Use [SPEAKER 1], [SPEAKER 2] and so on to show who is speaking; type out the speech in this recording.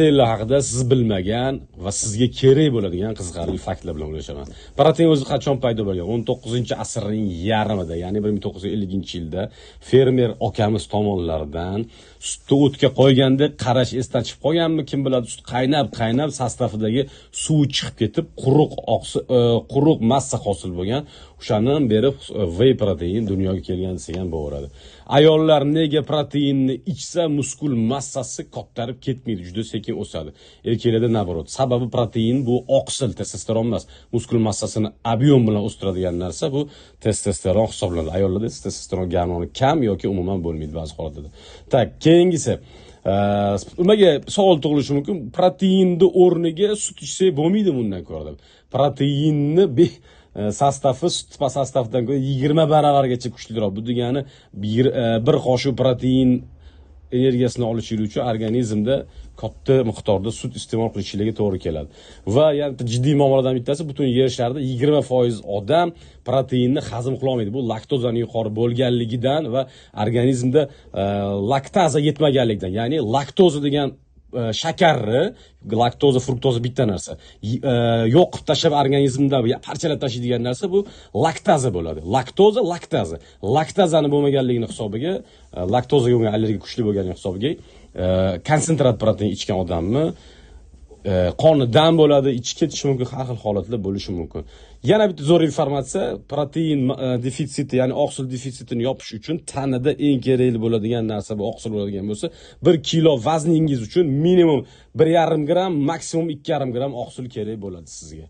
[SPEAKER 1] Proteinlar haqida siz bilmagan va sizga kerak bo'ladigan qiziqarli faktlar bilan ulashaman. Protein o'zi qachon paydo bo'lgan? 19-asrning yarmida, ya'ni 1950-yilda fermer akamiz tomonlaridan sutni o'tga qo'yganda qarash esdan chiqib qolganmi, kim biladi, sut qaynab, qaynab состав idagi suvi chiqib ketib, quruq quruq massa hosil bo'lgan. O'shandan beri whey protein dunyoga kelgan desak ham bo'laveradi. Ayollar nega proteinni ichsa muskul massasi kattarib ketmaydi, juda sekin o'sadi? Erkaklarda наоборот. Sababi protein bu oqsil, testosteron emas. Muskul massasini объем bilan o'stiradigan narsa bu testosteron hisoblanadi. Ayollarda testosteron gormoni kam yoki umuman bo'lmaydi ba'zi holatlarda. Так, keyingisi. Nimaga savol tug'ilishi mumkin? Proteinni o'rniga sut ichsak bo'lmaydi bundan ko'ra deb. Proteinni состав i sut состав idan ko'ra 20 baravargacha kuchliroq. Bu degani bir qoshiq protein energiyasini olishingiz uchun organizmda katta miqdorda sut iste'mol qilishligiga to'g'ri keladi. Va yana bitta jiddiy muammolardan bittasi, butun yer sharida 20% odam proteinni hazm qila olmaydi. Bu laktozani yuqori bo'lganligidan va organizmda laktaza yetmaganligidan, ya'ni laktoza degan shakarni, laktoza, fruktoza bitta narsa. Yo'q qilib tashlab organizmda parchalab tashlaydigan narsa bu laktaza bo'ladi. Laktoza, laktaza. Laktazani bo'lmaganligini hisobiga, laktozaga bo'lgan allergiya kuchli bo'lganligi hisobiga konsentrat protein ichgan odamni qoni dam bo'ladi, ichi ketishi mumkin, har xil holatlar bo'lishi mumkin. Yana bitta zo'r informatsiya, protein defitsiti, ya'ni oqsil defitsitini yopish uchun tanada eng kerakli bo'ladigan narsa bu oqsil bo'ladigan bo'lsa, 1 kilo vazningiz uchun minimum 1,5 gramm, maksimum 2,5 gramm oqsil kerak bo'ladi sizga.